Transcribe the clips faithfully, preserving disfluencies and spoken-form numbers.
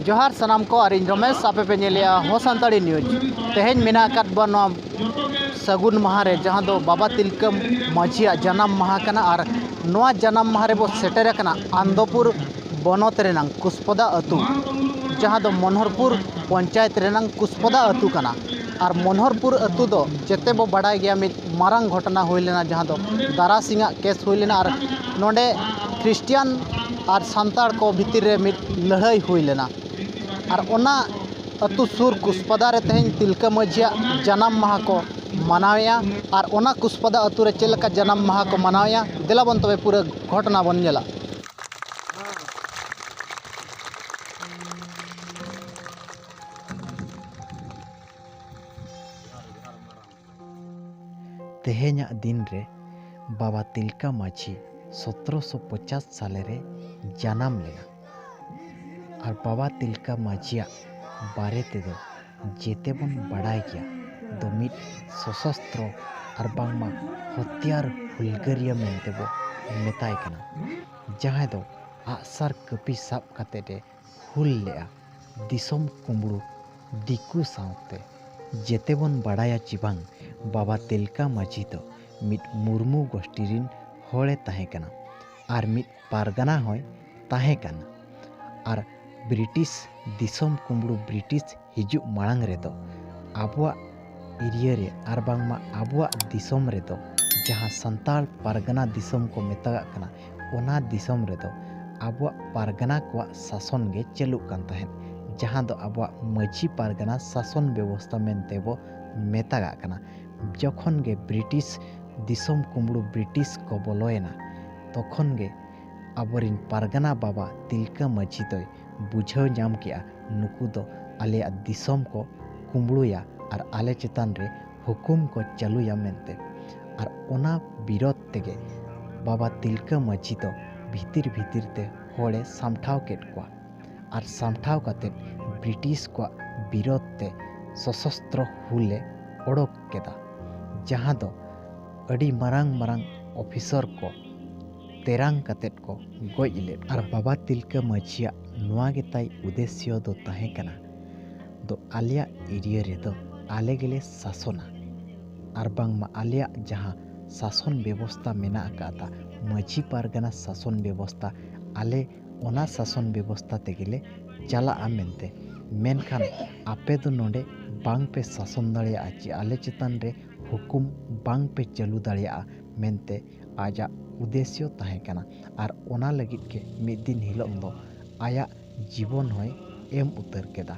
ᱡᱚᱦᱟᱨ ᱥᱟᱱᱟᱢ ᱠᱚ, ᱟᱨ ᱤᱧ ᱨᱚᱢᱮᱥ, ᱟᱯᱮ ᱯᱮ ᱧᱮᱞᱮᱜᱼᱟ ᱦᱚ ᱥᱟᱱᱛᱟᱲᱤ ᱱᱤᱭᱩᱡᱽ᱾ ᱛᱮᱦᱮᱧ ᱢᱮᱱᱟᱜ ᱟᱠᱟᱫ ᱵᱚᱱᱟ ᱱᱚᱣᱟ ᱥᱟᱹᱜᱩᱱ ᱢᱟᱦᱟ ᱨᱮ, ᱡᱟᱦᱟᱸ ᱫᱚ ᱵᱟᱵᱟ ᱛᱤᱞᱠᱟᱹ ᱢᱟᱹᱡᱷᱤᱭᱟᱜ ᱡᱟᱱᱟᱢ ᱢᱟᱦᱟ ᱠᱟᱱᱟ᱾ ᱟᱨ ᱱᱚᱣᱟ ᱡᱟᱱᱟᱢ ᱢᱟᱦᱟ ᱨᱮᱵᱚ ᱥᱮᱴᱮᱨ ᱟᱠᱟᱱᱟ ᱟᱱᱫᱚᱯᱩᱨ ᱵᱚᱱᱚᱛ ᱨᱮᱱᱟᱝ ᱠᱩᱥᱯᱚᱫᱟ ᱟᱹᱛᱩ, ᱡᱟᱦᱟᱸ ᱫᱚ ᱢᱚᱱᱳᱦᱚᱨᱯᱩᱨ ᱯᱚᱧᱪᱟᱭᱮᱛ ᱨᱮᱱᱟᱝ ᱠᱩᱥᱯᱚᱫᱟ ᱟᱹᱛᱩ ᱠᱟᱱᱟ᱾ ᱟᱨ ᱢᱚᱱᱳᱦᱚᱨᱯᱩᱨ ᱟᱹᱛᱩ ᱫᱚ ᱡᱮᱛᱮ ᱵᱚ ᱵᱟᱰᱟᱭ ᱜᱮᱭᱟ, ᱢᱤᱫ ᱢᱟᱨᱟᱝ ᱜᱷᱚᱴᱚᱱᱟ ᱦᱩᱭ ᱞᱮᱱᱟ, ᱡᱟᱦᱟᱸ ᱫᱚ ᱫᱟᱨᱟ ᱥᱤᱝ ᱟᱜ ᱠᱮᱥ ᱦᱩᱭ ᱞᱮᱱᱟ᱾ ᱟᱨ ᱱᱚᱰᱮ ᱠᱷᱨᱤᱥᱴᱤᱭᱟᱱ ᱟᱨ ᱥᱟᱱᱛᱟᱲ ᱠᱚ ᱵᱷᱤᱛᱤᱨ ᱨᱮ ᱢᱤᱫ ᱞᱟᱹᱲᱦᱟᱹᱭ ᱦᱩᱭ ᱞᱮᱱᱟ᱾ ᱟᱨ ᱚᱱᱟ ᱟᱹᱛᱩ ᱥᱩᱨ ᱠᱩᱥᱯᱟᱫᱟ ᱨᱮ ᱛᱮᱦᱮᱧ ᱛᱤᱞᱠᱟᱹ ᱢᱟᱹᱡᱷᱤᱭᱟᱜ ᱡᱟᱱᱟᱢ ᱢᱟᱦᱟ ᱠᱚ ᱢᱟᱱᱟᱣᱮᱜᱼᱟ᱾ ᱟᱨ ᱚᱱᱟ ᱠᱩᱥᱯᱟᱫᱟ ᱟᱹᱛᱩ ᱨᱮ ᱪᱮᱫ ᱞᱮᱠᱟ ᱡᱟᱱᱟᱢ ᱢᱟᱦᱟ ᱠᱚ ᱢᱟᱱᱟᱣᱮᱜᱼᱟ, ᱫᱮᱞᱟ ᱵᱚᱱ ᱛᱚᱵᱮ ᱯᱩᱨᱟᱹ ᱜᱷᱚᱴᱚᱱᱟ ᱵᱚᱱ ᱧᱮᱞᱟ᱾ ᱛᱮᱦᱮᱧᱟᱜ ᱫᱤᱱ ᱨᱮ ᱵᱟᱵᱟ ᱛᱤᱞᱠᱟᱹ ᱢᱟᱹᱡᱷᱤ ᱥᱚᱛᱨᱚᱥᱚ ᱯᱚᱪᱟᱥ ᱥᱟᱞᱮ ᱨᱮ ᱡᱟᱱᱟᱢ ᱞᱮᱱᱟ᱾ ᱟᱨ ᱵᱟᱵᱟ ᱛᱤᱞᱠᱟᱹ ᱢᱟᱹᱡᱷᱤᱭᱟᱜ ᱵᱟᱨᱮ ᱛᱮᱫᱚ ᱡᱮᱛᱮ ᱵᱚᱱ ᱵᱟᱲᱟᱭ ᱜᱮᱭᱟ, ᱫᱚ ᱢᱤᱫ ᱥᱚᱥᱚᱥᱛᱨᱚ ᱟᱨ ᱵᱟᱝᱢᱟ ᱦᱚᱛᱭᱟᱨ ᱦᱩᱞᱜᱟᱹᱨᱤᱭᱟᱹ ᱢᱮᱱᱛᱮ ᱵᱚ ᱢᱮᱛᱟᱭ ᱠᱟᱱᱟ, ᱡᱟᱦᱟᱸᱭ ᱫᱚ ᱟᱜᱼᱥᱟᱨ ᱠᱟᱹᱯᱤ ᱥᱟᱵ ᱠᱟᱛᱮ ᱮ ᱦᱩᱞ ᱞᱮᱜᱼᱟ ᱫᱤᱥᱚᱢ ᱠᱩᱢᱵᱽᱲᱩ ᱫᱤᱠᱩ ᱥᱟᱶᱛᱮ᱾ ᱡᱮᱛᱮ ᱵᱚᱱ ᱵᱟᱲᱟᱭᱟ ᱪᱮ ᱵᱟᱝ, ᱵᱟᱵᱟ ᱛᱤᱞᱠᱟᱹ ᱢᱟᱹᱡᱷᱤ ᱫᱚ ᱢᱤᱫ ᱢᱩᱨᱢᱩ ᱜᱳᱥᱴᱤ ᱨᱤᱱ ᱦᱚᱲᱮ ᱛᱟᱦᱮᱸ ᱠᱟᱱᱟ᱾ ᱟᱨ ᱢᱤᱫ ᱯᱟᱨᱜᱟᱱᱟ ᱦᱚᱸᱭ ᱛᱟᱦᱮᱸ ᱠᱟᱱᱟ᱾ ᱟᱨ ᱵᱨᱤᱴᱤᱥ ᱫᱤᱥᱚᱢ ᱠᱩᱢᱵᱽᱲᱩ ᱵᱨᱤᱴᱤᱥ ᱦᱤᱡᱩᱜ ᱢᱟᱲᱟᱝ ᱨᱮᱫᱚ ᱟᱵᱚᱣᱟᱜ ᱮᱨᱤᱭᱟ ᱨᱮ ᱟᱨ ᱵᱟᱝᱢᱟ ᱟᱵᱚᱣᱟᱜ ᱫᱤᱥᱚᱢ ᱨᱮᱫᱚ, ᱡᱟᱦᱟᱸ ᱥᱟᱱᱛᱟᱲ ᱯᱟᱨᱜᱟᱱᱟ ᱫᱤᱥᱚᱢ ᱠᱚ ᱢᱮᱛᱟᱜᱟᱜ ᱠᱟᱱᱟ, ᱚᱱᱟ ᱫᱤᱥᱚᱢ ᱨᱮᱫᱚ ᱟᱵᱚᱣᱟᱜ ᱯᱟᱨᱜᱟᱱᱟ ᱠᱚᱣᱟᱜ ᱥᱟᱥᱚᱱ ᱜᱮ ᱪᱟᱹᱞᱩᱜ ᱠᱟᱱ ᱛᱟᱦᱮᱸᱫ, ᱡᱟᱦᱟᱸ ᱫᱚ ᱟᱵᱚᱣᱟᱜ ᱢᱟᱹᱡᱷᱤ ᱯᱟᱨᱜᱟᱱᱟ ᱥᱟᱥᱚᱱ ᱵᱮᱵᱚᱥᱛᱷᱟ ᱢᱮᱱᱛᱮ ᱵᱚ ᱢᱮᱛᱟᱜᱟᱜ ᱠᱟᱱᱟ᱾ ᱡᱚᱠᱷᱚᱱ ᱜᱮ ᱵᱨᱤᱴᱤᱥ ᱫᱤᱥᱚᱢ ᱠᱩᱢᱵᱽᱲᱩ ᱵᱨᱤᱴᱤᱥ ᱠᱚ ᱵᱚᱞᱚᱭᱮᱱᱟ, ᱛᱚᱠᱷᱚᱱ ᱜᱮ ᱟᱵᱚᱨᱤᱱ ᱯᱟᱨᱜᱟᱱᱟ ᱵᱟᱵᱟ ᱛᱤᱞᱠᱟᱹ ᱢᱟᱹᱡᱷᱤ ᱫᱚᱭ ᱵᱩᱡᱷᱟᱹᱣ ᱧᱟᱢ ᱠᱮᱜᱼᱟ, ᱱᱩᱠᱩ ᱫᱚ ᱟᱞᱮᱭᱟᱜ ᱫᱤᱥᱚᱢ ᱠᱚ ᱠᱩᱢᱵᱽᱲᱩᱭᱟ ᱟᱨ ᱟᱞᱮ ᱪᱮᱛᱟᱱ ᱨᱮ ᱦᱩᱠᱩᱢ ᱠᱚ ᱪᱟᱹᱞᱩᱭᱟ ᱢᱮᱱᱛᱮ᱾ ᱟᱨ ᱚᱱᱟ ᱵᱤᱨᱚᱫᱷ ᱛᱮᱜᱮ ᱵᱟᱵᱟ ᱛᱤᱞᱠᱟᱹ ᱢᱟᱹᱡᱷᱤ ᱫᱚ ᱵᱷᱤᱛᱤᱨ ᱵᱷᱤᱛᱤᱨ ᱛᱮ ᱦᱚᱲᱮ ᱥᱟᱢᱴᱷᱟᱣ ᱠᱮᱫ ᱠᱚᱣᱟ᱾ ᱟᱨ ᱥᱟᱢᱴᱷᱟᱣ ᱠᱟᱛᱮ ᱵᱨᱤᱴᱤᱥ ᱠᱚᱣᱟᱜ ᱵᱤᱨᱳᱫᱷ ᱛᱮ ᱥᱚᱥᱚᱥᱛᱨᱚ ᱦᱩᱞ ᱮ ᱚᱰᱚᱠ ᱠᱮᱫᱟ, ᱡᱟᱦᱟᱸ ᱫᱚ ᱟᱹᱰᱤ ᱢᱟᱨᱟᱝ ᱢᱟᱨᱟᱝ ᱚᱯᱷᱤᱥᱚᱨ ᱠᱚ ᱛᱮᱨᱟᱝ ᱠᱟᱛᱮᱫ ᱠᱚ ᱜᱚᱡ ᱞᱮᱫ ᱠᱚᱣᱟ᱾ ᱟᱨ ᱵᱟᱵᱟ ᱛᱤᱞᱠᱟᱹ ᱢᱟᱹᱡᱷᱤᱭᱟᱜ ᱱᱚᱣᱟ ᱜᱮ ᱛᱟᱭ ᱩᱫᱮᱥᱭᱚ ᱫᱚ ᱛᱟᱦᱮᱸ ᱠᱟᱱᱟ, ᱫᱚ ᱟᱞᱮᱭᱟᱜ ᱮᱨᱤᱭᱟ ᱨᱮᱫᱚ ᱟᱞᱮ ᱜᱮᱞᱮ ᱥᱟᱥᱚᱱᱟ᱾ ᱟᱨ ᱵᱟᱝᱢᱟ ᱟᱞᱮᱭᱟᱜ ᱡᱟᱦᱟᱸ ᱥᱟᱥᱚᱱ ᱵᱮᱵᱚᱥᱛᱟ ᱢᱮᱱᱟᱜ ᱟᱠᱟᱫᱟ, ᱢᱟᱹᱡᱷᱤ ᱯᱟᱨᱜᱟᱱᱟ ᱥᱟᱥᱚᱱ ᱵᱮᱵᱚᱥᱛᱟ, ᱟᱞᱮ ᱚᱱᱟ ᱥᱟᱥᱚᱱ ᱵᱮᱵᱚᱥᱛᱟ ᱛᱮᱜᱮᱞᱮ ᱪᱟᱞᱟᱜᱼᱟ ᱢᱮᱱᱛᱮ᱾ ᱢᱮᱱᱠᱷᱟᱱ ᱟᱯᱮ ᱫᱚ ᱱᱚᱰᱮ ᱵᱟᱝ ᱯᱮ ᱥᱟᱥᱚᱱ ᱫᱟᱲᱮᱭᱟᱜᱼᱟ ᱪᱮ ᱟᱞᱮ ᱪᱮᱛᱟᱱ ᱨᱮ ᱦᱩᱠᱩᱢ ᱵᱟᱝ ᱯᱮ ᱪᱟᱹᱞᱩ ᱫᱟᱲᱮᱭᱟᱜᱼᱟ ᱢᱮᱱᱛᱮ ᱟᱡᱟᱜ ᱩᱫᱮᱥᱭᱚ ᱛᱟᱦᱮᱸ ᱠᱟᱱᱟ᱾ ᱟᱨ ᱚᱱᱟ ᱞᱟᱹᱜᱤᱫ ᱜᱮ ᱢᱤᱫ ᱫᱤᱱ ᱦᱤᱞᱳᱜ ᱫᱚ ᱟᱭᱟᱜ ᱡᱤᱵᱚᱱ ᱦᱚᱸᱭ ᱮᱢ ᱩᱛᱟᱹᱨ ᱠᱮᱫᱟ᱾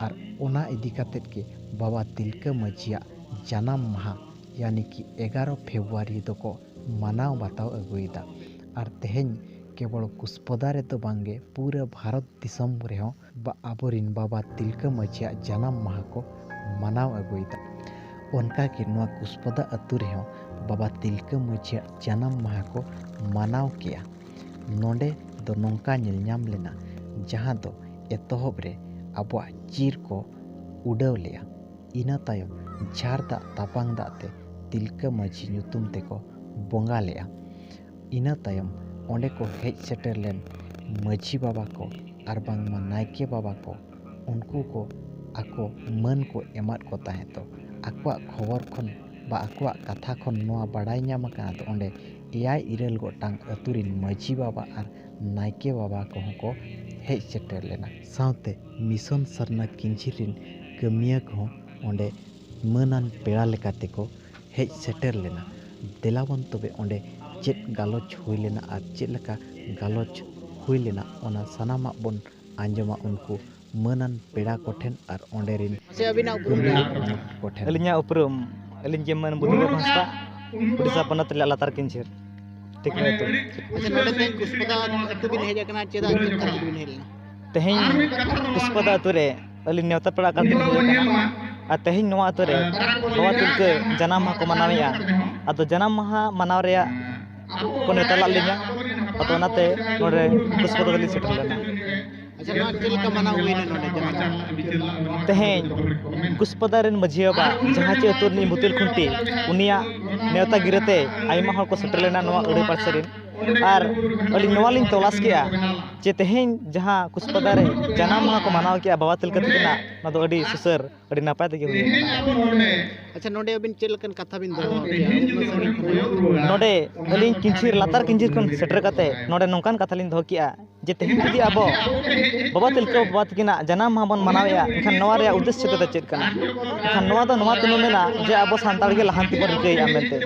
ᱟᱨ ᱚᱱᱟ ᱤᱫᱤ ᱠᱟᱛᱮᱫ ᱜᱮ ᱵᱟᱵᱟ ᱛᱤᱞᱠᱟᱹ ᱢᱟᱹᱡᱷᱤᱭᱟᱜ ᱡᱟᱱᱟᱢ ᱢᱟᱦᱟ, ᱭᱟᱱᱤ ᱠᱤ ᱮᱜᱟᱨᱚ ᱯᱷᱮᱵᱽᱨᱩᱣᱟᱨᱤ ᱫᱚᱠᱚ ᱢᱟᱱᱟᱣ ᱵᱟᱛᱟᱣ ᱟᱹᱜᱩᱭᱮᱫᱟ᱾ ᱟᱨ ᱛᱮᱦᱮᱧ ᱠᱮᱵᱚᱞ ᱠᱩᱥᱯᱚᱫᱟ ᱨᱮᱫᱚ ᱵᱟᱝᱜᱮ, ᱯᱩᱨᱟᱹ ᱵᱷᱟᱨᱚᱛ ᱫᱤᱥᱚᱢ ᱨᱮᱦᱚᱸ ᱵᱟ-, ᱟᱵᱚᱨᱤᱱ ᱵᱟᱵᱟ ᱛᱤᱞᱠᱟᱹ ᱢᱟᱹᱡᱷᱤᱭᱟᱜ ᱡᱟᱱᱟᱢ ᱢᱟᱦᱟ ᱠᱚ ᱢᱟᱱᱟᱣ ᱟᱹᱜᱩᱭᱮᱫᱟ᱾ ᱚᱱᱠᱟᱜᱮ ᱱᱚᱣᱟ ᱠᱩᱥᱯᱚᱫᱟ ᱟᱹᱛᱩ ᱨᱮᱦᱚᱸ ᱵᱟᱵᱟ ᱛᱤᱞᱠᱟᱹ ᱢᱟᱹᱡᱷᱤᱭᱟᱜ ᱡᱟᱱᱟᱢ ᱢᱟᱦᱟ ᱠᱚ ᱢᱟᱱᱟᱣ ᱠᱮᱜᱼᱟ᱾ ᱱᱚᱰᱮ ᱫᱚ ᱱᱚᱝᱠᱟ ᱧᱮᱞ ᱧᱟᱢ ᱞᱮᱱᱟ, ᱡᱟᱦᱟᱸ ᱫᱚ ᱮᱛᱚᱦᱚᱵ ᱨᱮ ᱟᱵᱚᱣᱟᱜ ᱪᱤᱨ ᱠᱚ ᱩᱰᱟᱹᱣ ᱞᱮᱜᱼᱟ᱾ ᱤᱱᱟᱹ ᱛᱟᱭᱚᱢ ᱡᱷᱟᱨ ᱫᱟᱜ ᱛᱟᱯᱟᱝ ᱫᱟᱜ ᱛᱮ ᱛᱤᱞᱠᱟᱹ ᱢᱟᱹᱡᱷᱤ ᱧᱩᱛᱩᱢ ᱛᱮᱠᱚ ᱵᱚᱸᱜᱟ ᱞᱮᱜᱼᱟ᱾ ᱤᱱᱟᱹ ᱛᱟᱭᱚᱢ ᱚᱸᱰᱮ ᱠᱚ ᱦᱮᱡ ᱥᱮᱴᱮᱨ ᱞᱮᱱ ᱢᱟᱹᱡᱷᱤ ᱵᱟᱵᱟ ᱠᱚ ᱟᱨ ᱵᱟᱝᱢᱟ ᱱᱟᱭᱠᱮ ᱵᱟᱵᱟ ᱠᱚ, ᱩᱱᱠᱩ ᱠᱚ ᱟᱠᱚ ᱢᱟᱹᱱ ᱠᱚ ᱮᱢᱟᱫ ᱠᱚ ᱛᱟᱦᱮᱸᱫ᱾ ᱫᱚ ᱟᱠᱚᱣᱟᱜ ᱠᱷᱚᱵᱚᱨ ᱠᱷᱚᱱ ᱵᱟ ᱟᱠᱚᱣᱟᱜ ᱠᱟᱛᱷᱟ ᱠᱷᱚᱱ ᱱᱚᱣᱟ ᱵᱟᱰᱟᱭ ᱧᱟᱢ ᱟᱠᱟᱱᱟ, ᱫᱚ ᱚᱸᱰᱮ ᱮᱭᱟᱭ ᱤᱨᱟᱹᱞ ᱜᱚᱴᱟᱝ ᱟᱹᱛᱩ ᱨᱤᱱ ᱢᱟᱹᱡᱷᱤ ᱵᱟᱵᱟ ᱟᱨ ᱱᱟᱭᱠᱮ ᱵᱟᱵᱟ ᱠᱚᱦᱚᱸ ᱠᱚ ᱦᱮᱡ ᱥᱮᱴᱮᱨ ᱞᱮᱱᱟ᱾ ᱥᱟᱶᱛᱮ ᱢᱤᱥᱚᱱ ᱥᱟᱨᱱᱟ ᱠᱤᱧᱡᱷᱤᱨ ᱨᱤᱱ ᱠᱟᱹᱢᱤᱭᱟᱹ ᱠᱚᱦᱚᱸ ᱚᱸᱰᱮ ᱢᱟᱹᱱᱟᱱ ᱯᱮᱲᱟ ᱞᱮᱠᱟ ᱛᱮᱠᱚ ᱦᱮᱡ ᱥᱮᱴᱮᱨ ᱞᱮᱱᱟ᱾ ᱫᱮᱞᱟᱵᱚᱱ ᱛᱚᱵᱮ ᱚᱸᱰᱮ ᱪᱮᱫ ᱜᱟᱞᱚᱪ ᱦᱩᱭ ᱞᱮᱱᱟ ᱟᱨ ᱪᱮᱫ ᱞᱮᱠᱟ ᱜᱟᱞᱚᱪ ᱦᱩᱭ ᱞᱮᱱᱟ, ᱚᱱᱟ ᱥᱟᱱᱟᱢᱟᱜ ᱵᱚᱱ ᱟᱸᱡᱚᱢᱟ ᱩᱱᱠᱩ ᱢᱟᱹᱱᱟᱱ ᱯᱮᱲᱟ ᱠᱚᱴᱷᱮᱱ ᱟᱨ ᱚᱸᱰᱮ ᱨᱤᱱ ᱟᱪᱪᱷᱟ, ᱟᱹᱵᱤᱱᱟᱜ ᱩᱯᱨᱩᱢ ᱠᱟᱹᱢᱤᱭᱟᱹ ᱞᱟᱹᱭ ᱵᱤᱱ᱾ ᱠᱚᱴᱷᱮᱱ᱾ ᱟᱹᱞᱤᱧᱟᱜ ᱩᱯᱨᱩᱢ, ᱟᱹᱞᱤᱧ ᱜᱮ ᱢᱟᱹᱱ ᱵᱩᱫᱷᱩ ᱦᱟᱸᱥᱫᱟ, ᱩᱰᱤᱥᱟ ᱯᱚᱱᱚᱛ ᱨᱮᱭᱟᱜ ᱞᱟᱛᱟᱨ ᱠᱤᱧᱡᱷᱤᱨ᱾ ᱴᱷᱤᱠ ᱜᱮᱭᱟ ᱛᱚ᱾ ᱟᱪᱪᱷᱟ, ᱱᱚᱰᱮ ᱛᱮᱦᱮᱧ ᱠᱩᱥᱯᱟᱫᱟ ᱟᱹᱛᱩ ᱵᱤᱱ ᱦᱮᱡ ᱟᱠᱟᱱᱟ, ᱪᱮᱫᱟᱜ, ᱪᱮᱫ ᱠᱷᱟᱹᱛᱤᱨ ᱵᱤᱱ ᱦᱮᱡ ᱞᱮᱱᱟ? ᱛᱮᱦᱮᱧ ᱠᱩᱥᱯᱟᱫᱟ ᱟᱹᱛᱩ ᱨᱮ ᱟᱹᱞᱤᱧ ᱱᱮᱣᱛᱟ ᱯᱮᱲᱟ ᱠᱟᱨᱛᱮ ᱞᱤᱧ ᱦᱮᱡ ᱟᱠᱟᱱᱟ᱾ ᱟᱨ ᱛᱮᱦᱮᱧ ᱱᱚᱣᱟ ᱟᱹᱛᱩ ᱨᱮ ᱵᱟᱵᱟ ᱛᱤᱞᱠᱟᱹ ᱡᱟᱱᱟᱢ ᱢᱟᱦᱟ ᱠᱚ ᱢᱟᱱᱟᱣᱮᱫᱼᱟ᱾ ᱟᱫᱚ ᱡᱟᱱᱟᱢ ᱢᱟᱦᱟ ᱢᱟᱱᱟᱣ ᱨᱮᱭᱟᱜ ᱠᱚ ᱱᱮᱣᱛᱟ ᱞᱮᱫ ᱞᱤᱧᱟ᱾ ᱟᱫᱚ ᱚᱱᱟᱛᱮ ᱱᱚᱰᱮ ᱠᱩᱥᱯᱟᱫᱟ ᱫᱚᱞᱤᱧ ᱥᱮᱴᱮᱨ ᱞᱮᱱᱟ᱾ ᱟᱪᱪᱷᱟ, ᱱᱚᱣᱟ ᱪᱮᱫ ᱞᱮᱠᱟ ᱢᱟᱱᱟᱣ ᱦᱩᱭᱱᱟ ᱱᱚᱰᱮ ᱡᱟᱦᱟᱸ? ᱛᱮᱦᱮᱧ ᱠᱩᱥᱯᱟᱫᱟ ᱨᱮᱱ ᱢᱟᱹᱡᱷᱤ ᱵᱟᱵᱟ, ᱡᱟᱦᱟᱸ ᱪᱮ ᱟᱹᱛᱩ ᱨᱤᱱᱤᱡ ᱵᱩᱛᱩᱞ ᱠᱷᱩᱱᱴᱤ, ᱩᱱᱤᱭᱟᱜ ᱱᱮᱣᱛᱟ ᱜᱤᱨᱟᱹᱛᱮ ᱟᱭᱢᱟ ᱦᱚᱲ ᱠᱚ ᱥᱮᱴᱮᱨ ᱞᱮᱱᱟ ᱱᱚᱣᱟ ᱟᱹᱲᱟᱹ ᱯᱟᱥᱮ ᱨᱮᱱ᱾ ᱟᱨ ᱟᱹᱞᱤᱧ ᱱᱚᱣᱟ ᱞᱤᱧ ᱛᱚᱞᱟᱥ ᱠᱮᱜᱼᱟ ᱡᱮ ᱛᱮᱦᱮᱧ ᱡᱟᱦᱟᱸ ᱠᱩᱥᱯᱟᱫᱟ ᱨᱮ ᱡᱟᱱᱟᱢ ᱢᱟᱦᱟ ᱠᱚ ᱢᱟᱱᱟᱣ ᱠᱮᱜᱼᱟ ᱵᱟᱵᱟ ᱛᱤᱞᱠᱟᱹ ᱛᱟᱹᱠᱤᱱᱟᱜ, ᱚᱱᱟ ᱫᱚ ᱟᱹᱰᱤ ᱥᱩᱥᱟᱹᱨ, ᱟᱹᱰᱤ ᱱᱟᱯᱟᱭ ᱛᱮᱜᱮ ᱦᱩᱭᱱᱟ᱾ ᱟᱪᱪᱷᱟ, ᱱᱚᱰᱮ ᱟᱹᱵᱤᱱ ᱪᱮᱫ ᱞᱮᱠᱟᱱ ᱠᱟᱛᱷᱟ ᱵᱤᱱ ᱫᱚᱦᱚ ᱠᱮᱜᱼᱟ? ᱩᱱᱟᱹᱜ ᱥᱟᱺᱜᱤᱧ ᱠᱷᱚᱱ ᱦᱮᱡ ᱠᱟᱛᱮ᱾ ᱱᱚᱰᱮ ᱟᱹᱞᱤᱧ ᱠᱤᱧᱪᱷᱤᱨ ᱞᱟᱛᱟᱨ ᱠᱤᱧᱪᱷᱤᱨ ᱠᱷᱚᱱ ᱥᱮᱴᱮᱨ ᱠᱟᱛᱮ ᱱᱚᱰᱮ ᱱᱚᱝᱠᱟᱱ ᱠᱟᱛᱷᱟ ᱞᱤᱧ ᱫᱚᱦᱚ ᱠᱮᱜᱼᱟ ᱡᱮ ᱛᱮᱦᱮᱧ ᱡᱩᱫᱤ ᱟᱵᱚ ᱵᱟᱵᱟ ᱛᱤᱞᱠᱟᱹ ᱵᱟᱵᱟ ᱛᱟᱹᱠᱤᱱᱟᱜ ᱡᱟᱱᱟᱢ ᱢᱟᱦᱟ ᱵᱚᱱ ᱢᱟᱱᱟᱣᱮᱜᱼᱟ, ᱮᱱᱠᱷᱟᱱ ᱱᱚᱣᱟ ᱨᱮᱭᱟᱜ ᱩᱫᱽᱫᱮᱥᱥᱚ ᱫᱚ ᱪᱮᱫ ᱠᱟᱱᱟ? ᱮᱱᱠᱷᱟᱱ ᱱᱚᱣᱟ ᱫᱚ ᱱᱚᱣᱟ ᱛᱤᱸᱜᱩ ᱢᱮᱱᱟ ᱡᱮ ᱟᱵᱚ ᱥᱟᱱᱛᱟᱲ ᱜᱮ ᱞᱟᱦᱟᱱᱛᱤ ᱵᱚᱱ ᱨᱤᱠᱟᱹᱭᱮᱜᱼᱟ ᱢᱮᱱᱛᱮ᱾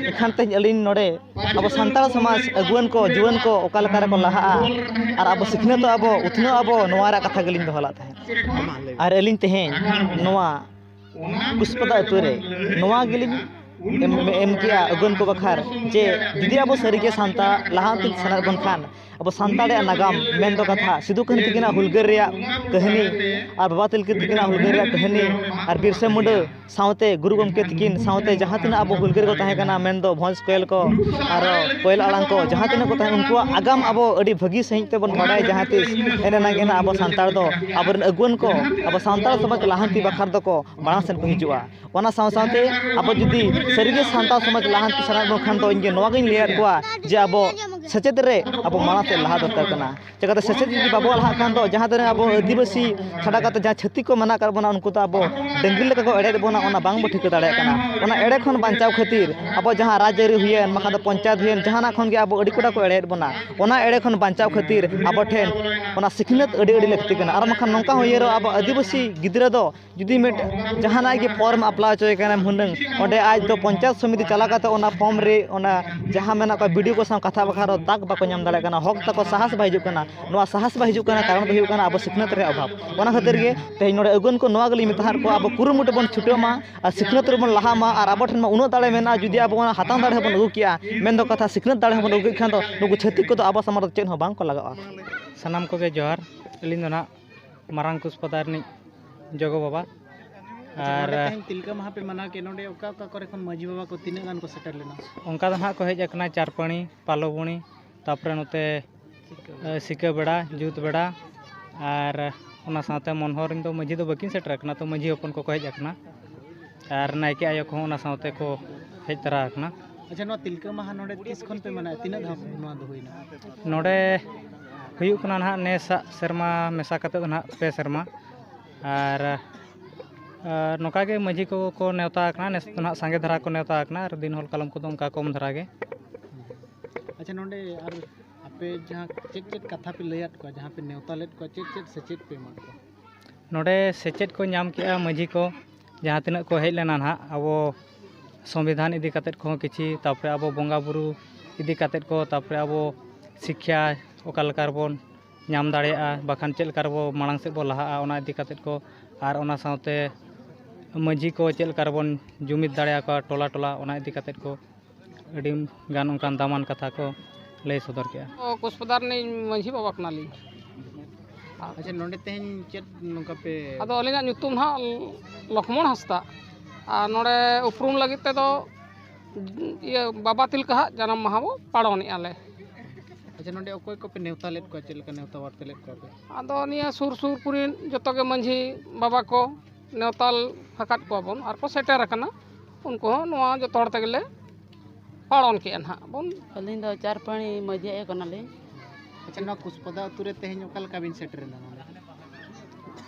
ᱮᱱᱠᱷᱟᱱ ᱛᱮᱦᱮᱧ ᱟᱹᱞᱤᱧ ᱱᱚᱰᱮ ᱟᱵᱚ ᱥᱟᱱᱛᱟᱲ ᱥᱚᱢᱟᱡᱽ ᱟᱹᱜᱩᱣᱟᱹᱱ ᱠᱚ, ᱡᱩᱣᱟᱹᱱ ᱠᱚ ᱚᱠᱟ ᱞᱮᱠᱟ ᱨᱮᱠᱚ ᱞᱟᱦᱟᱜᱼᱟ ᱟᱨ ᱟᱵᱚ ᱥᱤᱠᱷᱱᱟᱹᱛᱚᱜ ᱟᱵᱚ, ᱩᱛᱱᱟᱹᱜ ᱟᱵᱚ, ᱱᱚᱣᱟ ᱨᱮᱭᱟᱜ ᱠᱟᱛᱷᱟ ᱜᱮᱞᱤᱧ ᱫᱚᱦᱚ ᱞᱮᱫ ᱛᱟᱦᱮᱸᱫ᱾ ᱟᱨ ᱟᱹᱞᱤᱧ ᱛᱮᱦᱮᱧ ᱱᱚᱣᱟ ᱠᱩᱥᱯᱟᱫᱟ ᱟᱹᱛᱩ ᱨᱮ ᱱᱚᱣᱟ ᱜᱮᱞᱤᱧ ᱮᱢ, ᱮᱢ ᱠᱮᱜᱼᱟ ᱟᱹᱜᱩᱣᱟᱹᱱ ᱠᱚ ᱵᱟᱠᱷᱨᱟ ᱡᱮ ᱡᱩᱫᱤ ᱟᱵᱚ ᱥᱟᱹᱨᱤᱜᱮ ᱥᱟᱱᱛᱟᱲ ᱞᱟᱦᱟᱱᱛᱤ ᱥᱟᱱᱟᱭᱮᱫ ᱵᱚᱱ ᱠᱷᱟᱱ, ᱟᱵᱚ ᱥᱟᱱᱛᱟᱲ ᱨᱮᱭᱟᱜ ᱱᱟᱜᱟᱢ ᱢᱮᱱᱫᱚ ᱠᱟᱛᱷᱟ ᱥᱤᱫᱩ ᱠᱟᱹᱱᱦᱩ ᱛᱟᱹᱠᱤᱱᱟᱜ ᱦᱩᱞᱜᱟᱹᱨ ᱨᱮᱭᱟᱜ ᱠᱟᱹᱦᱱᱤ ᱟᱨ ᱵᱟᱵᱟ ᱛᱤᱞᱠᱟᱹ ᱛᱟᱹᱠᱤᱱᱟᱜ ᱦᱩᱞᱜᱟᱹᱨ ᱨᱮᱭᱟᱜ ᱠᱟᱹᱦᱱᱤ ᱟᱨ ᱵᱤᱨᱥᱟ ᱢᱩᱱᱰᱟᱹ ᱥᱟᱶᱛᱮ ᱜᱩᱨᱩ ᱜᱚᱢᱠᱮ ᱛᱟᱹᱠᱤᱱ ᱥᱟᱶᱛᱮ ᱡᱟᱦᱟᱸ ᱛᱤᱱᱟᱹᱜ ᱟᱵᱚ ᱦᱩᱞᱜᱟᱹᱨ ᱠᱚ ᱛᱟᱦᱮᱸ ᱠᱟᱱᱟ, ᱢᱮᱱᱫᱚ ᱵᱷᱚᱸᱡᱽ ᱠᱚᱭᱮᱞ ᱠᱚ, ᱟᱨᱚ ᱠᱚᱭᱮᱞ ᱟᱲᱟᱝ ᱠᱚ, ᱡᱟᱦᱟᱸ ᱛᱤᱱᱟᱹᱜ ᱠᱚ ᱛᱟᱦᱮᱸ, ᱩᱱᱠᱩᱣᱟᱜ ᱟᱜᱟᱢ ᱟᱵᱚ ᱟᱹᱰᱤ ᱵᱷᱟᱹᱜᱤ ᱥᱟᱺᱦᱤᱡ ᱛᱮᱵᱚᱱ ᱵᱟᱰᱟᱭᱟ᱾ ᱡᱟᱦᱟᱸ ᱛᱤᱥ ᱮᱱᱮ ᱮᱱᱟᱝ ᱜᱮ ᱱᱟᱜ ᱟᱵᱚ ᱥᱟᱱᱛᱟᱲ ᱫᱚ ᱟᱵᱚᱨᱮᱱ ᱟᱹᱜᱩᱣᱟᱹᱱ ᱠᱚ ᱟᱵᱚ ᱥᱟᱱᱛᱟᱲ ᱥᱚᱢᱟᱡᱽ ᱞᱟᱦᱟᱱᱛᱤ ᱵᱟᱠᱷᱨᱟ ᱫᱚᱠᱚ ᱢᱟᱲᱟᱝ ᱥᱮᱱ ᱠᱚ ᱦᱤᱡᱩᱜᱼᱟ᱾ ᱚᱱᱟ ᱥᱟᱶ ᱥᱟᱶᱛᱮ ᱟᱵᱚ ᱡᱩᱫᱤ ᱥᱟᱹᱨᱤᱜᱮ ᱥᱟᱱᱛᱟᱲ ᱥᱚᱢᱟᱡᱽ ᱞᱟᱦᱟᱱᱛᱤ ᱥᱟᱱᱟᱭᱮᱫ ᱵᱚᱱ ᱠᱷᱟᱱ ᱫᱚ, ᱤᱧ ᱜᱮ ᱱᱚᱣᱟ ᱜᱤᱧ ᱞᱟᱹᱭᱟᱫ ᱠᱚᱣᱟ ᱡᱮ ᱟᱵᱚ ᱥᱮᱪᱮᱫ ᱨᱮ ᱟᱵᱚ ᱢᱟᱲᱟᱝ ᱥᱮᱫ ᱞᱟᱦᱟ ᱫᱚᱨᱠᱟᱨ ᱠᱟᱱᱟ᱾ ᱪᱤᱠᱟᱹᱛᱮ ᱥᱮᱪᱮᱫ ᱡᱩᱫᱤ ᱵᱟᱵᱚ ᱞᱟᱦᱟᱜ ᱠᱷᱟᱱ ᱫᱚ, ᱡᱟᱦᱟᱸ ᱛᱤᱱᱟᱹᱜ ᱟᱵᱚ ᱟᱹᱫᱤᱵᱟᱹᱥᱤ ᱪᱷᱟᱰᱟ ᱠᱟᱛᱮ ᱡᱟᱦᱟᱸ ᱪᱷᱟᱹᱛᱤᱠ ᱠᱚ ᱢᱮᱱᱟᱜ ᱟᱠᱟᱫ ᱵᱚᱱᱟ, ᱩᱱᱠᱩ ᱫᱚ ᱟᱵᱚ ᱰᱟᱹᱝᱨᱤ ᱞᱮᱠᱟ ᱠᱚ ᱮᱲᱮᱭᱮᱫ ᱵᱚᱱᱟ, ᱚᱱᱟ ᱵᱟᱝ ᱵᱚ ᱴᱷᱤᱠᱟᱹ ᱫᱟᱲᱮᱭᱟᱜ ᱠᱟᱱᱟ᱾ ᱚᱱᱟ ᱮᱲᱮ ᱠᱷᱚᱱ ᱵᱟᱧᱪᱟᱣ ᱠᱷᱟᱹᱛᱤᱨ ᱟᱵᱚ ᱡᱟᱦᱟᱸ ᱨᱟᱡᱽ ᱟᱹᱨᱤ ᱦᱩᱭᱮᱱ, ᱵᱟᱠᱷᱟᱱ ᱫᱚ ᱯᱚᱧᱪᱟᱭᱮᱛ ᱦᱩᱭᱮᱱ, ᱡᱟᱦᱟᱱᱟᱜ ᱠᱷᱚᱱ ᱜᱮ ᱟᱵᱚ ᱟᱹᱰᱤ ᱠᱚᱴᱟ ᱠᱚ ᱮᱲᱮᱭᱮᱫ ᱵᱚᱱᱟ᱾ ᱚᱱᱟ ᱮᱲᱮ ᱠᱷᱚᱱ ᱵᱟᱧᱪᱟᱣ ᱠᱷᱟᱹᱛᱤᱨ ᱟᱵᱚ ᱴᱷᱮᱱ ᱚᱱᱟ ᱥᱤᱠᱷᱱᱟᱹᱛ ᱟᱹᱰᱤ, ᱟᱹᱰᱤ ᱞᱟᱹᱠᱛᱤ ᱠᱟᱱᱟ᱾ ᱟᱨ ᱵᱟᱝᱠᱷᱟᱱ ᱱᱚᱝᱠᱟ ᱦᱚᱸ ᱩᱭᱦᱟᱹᱨᱚᱜᱼᱟ, ᱟᱵᱚ ᱟᱹᱫᱤᱵᱟᱹᱥᱤ ᱜᱤᱫᱽᱨᱟᱹ ᱫᱚ ᱡᱩᱫᱤ ᱢᱤᱫ ᱡᱟᱦᱟᱱᱟᱜ ᱜᱮ ᱯᱷᱚᱨᱢ ᱟᱯᱞᱟᱭ ᱦᱚᱪᱚᱭᱮ ᱠᱟᱱᱟ ᱦᱩᱱᱟᱹᱝ, ᱚᱸᱰᱮ ᱟᱡ ᱫᱚ ᱯᱚᱧᱪᱟᱭᱮᱛ ᱥᱚᱢᱤᱛᱤ ᱪᱟᱞᱟᱣ ᱠᱟᱛᱮ ᱚᱱᱟ ᱯᱷᱚᱨᱢ ᱨᱮ ᱚᱱᱟ ᱡᱟᱦᱟᱸ ᱢᱮᱱᱟᱜ ᱠᱚᱣᱟ ᱵᱤ ᱰᱤ ᱳ ᱠᱚ ᱥᱟᱶ ᱠᱟᱛᱷᱟ ᱵᱟᱠᱷᱨᱟ ᱫᱚ ᱛᱟᱠ ᱵᱟᱠᱚ ᱧᱟᱢ ᱫᱟᱲᱮᱭᱟᱜ ᱠᱟᱱᱟ, ᱦᱚᱠ ᱛᱟᱠᱚ ᱥᱟᱦᱟᱥ ᱵᱟᱭ ᱦᱤᱡᱩᱜ ᱠᱟᱱᱟ᱾ ᱱᱚᱣᱟ ᱥᱟᱦᱟᱥ ᱵᱟᱭ ᱦᱤᱡᱩᱜ ᱠᱟᱱᱟ ᱠᱟᱨᱚᱱ ᱫᱚ ᱦᱩᱭᱩᱜ ᱠᱟᱱᱟ ᱟᱵᱚ ᱥᱤᱠᱷᱱᱟᱹᱛ ᱨᱮᱭᱟᱜ ᱚᱵᱷᱟᱵᱽ᱾ ᱚᱱᱟ ᱠᱷᱟᱹᱛᱤᱨ ᱜᱮ ᱛᱮᱦᱮᱧ ᱱᱚᱰᱮ ᱟᱹᱜᱩᱣᱟᱹᱱ ᱠᱚ ᱱᱚᱣᱟ ᱜᱮᱞᱤᱧ ᱢᱮᱛᱟ ᱦᱟᱫ ᱠᱚᱣᱟ, ᱟᱵᱚ ᱠᱩᱨᱩᱢᱩᱴᱩ ᱵᱚᱱ ᱪᱷᱩᱴᱟᱹᱜ ᱢᱟ ᱟᱨ ᱥᱤᱠᱷᱱᱟᱹᱛ ᱨᱮᱵᱚᱱ ᱞᱟᱦᱟᱜ ᱢᱟ᱾ ᱟᱨ ᱟᱵᱚ ᱴᱷᱮᱱ ᱢᱟ ᱩᱱᱟᱹᱜ ᱫᱟᱲᱮ ᱢᱮᱱᱟᱜᱼᱟ, ᱡᱩᱫᱤ ᱟᱵᱚ ᱚᱱᱟ ᱦᱟᱛᱟᱝ ᱫᱟᱲᱮ ᱦᱚᱸᱵᱚᱱ ᱟᱹᱜᱩ ᱠᱮᱭᱟ, ᱢᱮᱱᱫᱚ ᱠᱟᱛᱷᱟ ᱥᱤᱠᱷᱱᱟᱹᱛ ᱫᱟᱲᱮ ᱦᱚᱸᱵᱚᱱ ᱟᱹᱜᱩ ᱠᱮᱫ ᱠᱷᱟᱱ ᱫᱚ ᱱᱩᱠᱩ ᱪᱷᱟᱹᱛᱤᱠ ᱠᱚᱫᱚ ᱟᱵᱚ ᱥᱟᱢᱟᱝ ᱨᱮ ᱪᱮᱫ ᱦᱚᱸ ᱵᱟᱝ ᱠᱚ ᱞᱟᱜᱟᱜᱼᱟ᱾ ᱥᱟᱱᱟᱢ ᱠᱚᱜᱮ ᱡᱚᱦᱟᱨ᱾ ᱟᱹᱞᱤᱧ ᱫᱚ ᱱᱟᱦᱟᱜ ᱢᱟᱨᱟᱝ ᱠᱩᱥᱯᱟᱫᱟ ᱨᱤᱱᱤᱡ ᱡᱚᱜᱚ ᱵᱟᱵᱟ᱾ ᱟᱪᱪᱷᱟ, ᱟᱨ ᱱᱚᱰᱮ ᱛᱮᱦᱮᱧ ᱛᱤᱞᱠᱟᱹ ᱢᱟᱦᱟ ᱯᱮ ᱢᱟᱱᱟᱣ ᱠᱮᱫ, ᱱᱚᱰᱮ ᱚᱠᱟ ᱚᱠᱟ ᱠᱚᱨᱮ ᱠᱷᱚᱱ ᱢᱟᱹᱡᱷᱤ ᱵᱟᱵᱟ ᱠᱚ ᱛᱤᱱᱟᱹᱜ ᱜᱟᱱ ᱠᱚ ᱥᱮᱴᱮᱨ ᱞᱮᱱᱟ? ᱚᱱᱠᱟ ᱫᱚ ᱱᱟᱦᱟᱜ ᱠᱚ ᱦᱮᱡ ᱟᱠᱟᱱᱟ ᱪᱟᱨᱯᱟᱹᱲᱤ, ᱯᱟᱞᱚᱵᱩᱲᱤ, ᱛᱟᱯᱚᱨᱮ ᱱᱚᱛᱮ, ᱮ, ᱥᱤᱠᱟᱹᱵᱮᱲᱟ, ᱡᱩᱛᱵᱮᱲᱟ, ᱟᱨ ᱚᱱᱟ ᱥᱟᱶᱛᱮ ᱢᱚᱱᱦᱚᱨ ᱨᱮᱱ ᱫᱚ ᱢᱟᱹᱡᱷᱤ ᱫᱚ ᱵᱟᱹᱠᱤᱱ ᱥᱮᱴᱮᱨ ᱟᱠᱟᱱᱟ, ᱛᱚ ᱢᱟᱹᱡᱷᱤ ᱦᱚᱯᱚᱱ ᱠᱚᱠᱚ ᱦᱮᱡ ᱟᱠᱟᱱᱟ ᱟᱨ ᱱᱟᱭᱠᱮ ᱟᱭᱳ ᱠᱚᱦᱚᱸ ᱚᱱᱟ ᱥᱟᱶᱛᱮ ᱠᱚ ᱦᱮᱡ ᱛᱚᱨᱟ ᱟᱠᱟᱱᱟ᱾ ᱟᱪᱪᱷᱟ, ᱱᱚᱣᱟ ᱛᱤᱞᱠᱟᱹ ᱢᱟᱦᱟ ᱱᱚᱰᱮ ᱛᱤᱥ ᱠᱷᱚᱱ ᱯᱮ ᱢᱟᱱᱟᱣᱮᱫᱼᱟ? ᱛᱤᱱᱟᱹᱜ ᱫᱷᱟᱣ ᱱᱚᱣᱟ ᱫᱚ ᱦᱩᱭᱱᱟ? ᱱᱚᱰᱮ ᱦᱩᱭᱩᱜ ᱠᱟᱱᱟ ᱱᱟᱦᱟᱜ ᱱᱮᱥᱟᱜ ᱥᱮᱨᱢᱟ ᱢᱮᱥᱟ ᱠᱟᱛᱮᱫ ᱫᱚ ᱱᱟᱦᱟᱜ ᱯᱮ ᱥᱮᱨᱢᱟ᱾ ᱟᱨ, ᱟᱨ ᱱᱚᱝᱠᱟ ᱜᱮ ᱢᱟᱹᱡᱷᱤ ᱠᱚᱠᱚ ᱱᱮᱣᱛᱟ ᱟᱠᱟᱱᱟ, ᱱᱮᱥ ᱫᱚ ᱱᱟᱦᱟᱜ ᱥᱟᱸᱜᱮ ᱫᱷᱟᱨᱟ ᱠᱚ ᱱᱮᱣᱛᱟ ᱟᱠᱟᱱᱟ ᱟᱨ ᱫᱤᱱ ᱦᱚᱞ ᱠᱟᱞᱚᱢ ᱠᱚᱫᱚ ᱚᱱᱠᱟ ᱠᱚᱢ ᱫᱷᱟᱨᱟ ᱜᱮ᱾ ᱟᱪᱪᱷᱟ, ᱱᱚᱰᱮ ᱟᱨ ᱟᱯᱮ ᱡᱟᱦᱟᱸ ᱪᱮᱫ ᱪᱮᱫ ᱠᱟᱛᱷᱟ ᱯᱮ ᱞᱟᱹᱭᱟᱫ ᱠᱚᱣᱟ, ᱡᱟᱦᱟᱸ ᱯᱮ ᱱᱮᱣᱛᱟ ᱞᱮᱫ ᱠᱚᱣᱟ, ᱪᱮᱫ ᱪᱮᱫ ᱥᱮᱪᱮᱫ ᱯᱮ ᱮᱢᱟᱫ ᱠᱚᱣᱟ? ᱱᱚᱰᱮ ᱥᱮᱪᱮᱫ ᱠᱚ ᱧᱟᱢ ᱠᱮᱜᱼᱟ ᱢᱟᱹᱡᱷᱤ ᱠᱚ, ᱡᱟᱦᱟᱸ ᱛᱤᱱᱟᱹᱜ ᱠᱚ ᱦᱮᱡ ᱞᱮᱱᱟ ᱱᱟᱦᱟᱜ, ᱟᱵᱚ ᱥᱚᱝᱵᱤᱫᱷᱟᱱ ᱤᱫᱤ ᱠᱟᱛᱮᱫ ᱠᱚᱦᱚᱸ ᱠᱤᱪᱷᱤ, ᱛᱟᱯᱚᱨᱮ ᱟᱵᱚ ᱵᱚᱸᱜᱟ ᱵᱩᱨᱩ ᱤᱫᱤ ᱠᱟᱛᱮᱫ ᱠᱚ, ᱛᱟᱯᱚᱨᱮ ᱟᱵᱚ ᱥᱤᱠᱠᱷᱟ ᱚᱠᱟ ᱞᱮᱠᱟ ᱨᱮᱵᱚᱱ ᱧᱟᱢ ᱫᱟᱲᱮᱭᱟᱜᱼᱟ, ᱵᱟᱠᱷᱟᱱ ᱪᱮᱫ ᱞᱮᱠᱟ ᱨᱮᱵᱚ ᱢᱟᱲᱟᱝ ᱥᱮᱫ ᱵᱚ ᱞᱟᱦᱟᱜᱼᱟ, ᱚᱱᱟ ᱤᱫᱤ ᱠᱟᱛᱮᱫ ᱠᱚ, ᱟᱨ ᱚᱱᱟ ᱥᱟᱶᱛᱮ ᱢᱟᱹᱡᱷᱤ ᱠᱚ ᱪᱮᱫ ᱞᱮᱠᱟ ᱨᱮᱵᱚᱱ ᱡᱩᱢᱤᱫ ᱫᱟᱲᱮᱭᱟᱠᱚᱣᱟ ᱴᱚᱞᱟ ᱴᱚᱞᱟ, ᱚᱱᱟ ᱤᱫᱤ ᱠᱟᱛᱮᱫ ᱠᱚ ᱟᱹᱰᱤ ᱜᱟᱱ ᱚᱱᱠᱟᱱ ᱫᱟᱢᱟᱱ ᱠᱟᱛᱷᱟ ᱠᱚ ᱞᱟᱹᱭ ᱥᱚᱫᱚᱨ ᱠᱮᱜᱼᱟ᱾ ᱠᱩᱥᱯᱟᱫᱟ ᱨᱤᱱᱤᱡ ᱢᱟᱹᱡᱷᱤ ᱵᱟᱵᱟ ᱠᱟᱱᱟᱞᱤᱧ᱾ ᱟᱪᱪᱷᱟ, ᱱᱚᱰᱮ ᱛᱮᱦᱮᱧ ᱪᱮᱫ ᱱᱚᱝᱠᱟ ᱯᱮ? ᱟᱫᱚ ᱟᱹᱞᱤᱧᱟᱜ ᱧᱩᱛᱩᱢ ᱱᱟᱦᱟᱜ ᱞᱚᱠᱷᱢᱚᱬ ᱦᱟᱸᱥᱫᱟ, ᱟᱨ ᱱᱚᱰᱮ ᱩᱯᱨᱩᱢ ᱞᱟᱹᱜᱤᱫ ᱛᱮᱫᱚ ᱤᱭᱟᱹ ᱵᱟᱵᱟ ᱛᱤᱞᱠᱟᱹ ᱦᱟᱜ ᱡᱟᱱᱟᱢ ᱢᱟᱦᱟ ᱵᱚ ᱯᱟᱞᱚᱱᱮᱫᱼᱟ ᱞᱮ᱾ ᱟᱪᱪᱷᱟ, ᱱᱚᱰᱮ ᱚᱠᱚᱭ ᱠᱚᱯᱮ ᱱᱮᱣᱛᱟ ᱞᱮᱫ ᱠᱚᱣᱟ, ᱪᱮᱫ ᱞᱮᱠᱟ ᱱᱮᱣᱛᱟ ᱵᱟᱨᱛᱮ ᱞᱮᱫ ᱠᱚᱣᱟ ᱯᱮ? ᱟᱫᱚ ᱱᱤᱭᱟᱹ ᱥᱩᱨ ᱥᱩᱨ ᱠᱚᱨᱮᱱ ᱡᱚᱛᱚ ᱜᱮ ᱢᱟᱹᱡᱷᱤ ᱵᱟᱵᱟ ᱠᱚ ᱱᱮᱣᱛᱟ ᱟᱠᱟᱫ ᱠᱚᱣᱟ ᱵᱚᱱ ᱟᱨ ᱠᱚ ᱥᱮᱴᱮᱨ ᱟᱠᱟᱱᱟ, ᱩᱱᱠᱩ ᱦᱚᱸ ᱱᱚᱣᱟ ᱡᱚᱛᱚ ᱦᱚᱲ ᱛᱮᱜᱮ ᱞᱮ ᱯᱟᱞᱚᱱ ᱠᱮᱜᱼᱟ ᱱᱟᱦᱟᱜ ᱵᱚᱱ᱾ ᱟᱹᱞᱤᱧ ᱫᱚ ᱪᱟᱨᱯᱟᱹᱲᱤ ᱢᱟᱹᱡᱷᱤ ᱟᱭᱳ ᱠᱟᱱᱟᱞᱤᱧ᱾ ᱟᱪᱪᱷᱟ, ᱱᱚᱣᱟ ᱠᱩᱥᱯᱟᱫᱟ ᱟᱹᱛᱩ ᱨᱮ ᱛᱮᱦᱮᱧ ᱚᱠᱟ ᱞᱮᱠᱟ ᱵᱤᱱ ᱥᱮᱴᱮᱨ ᱮᱱᱟ ᱱᱚᱰᱮ?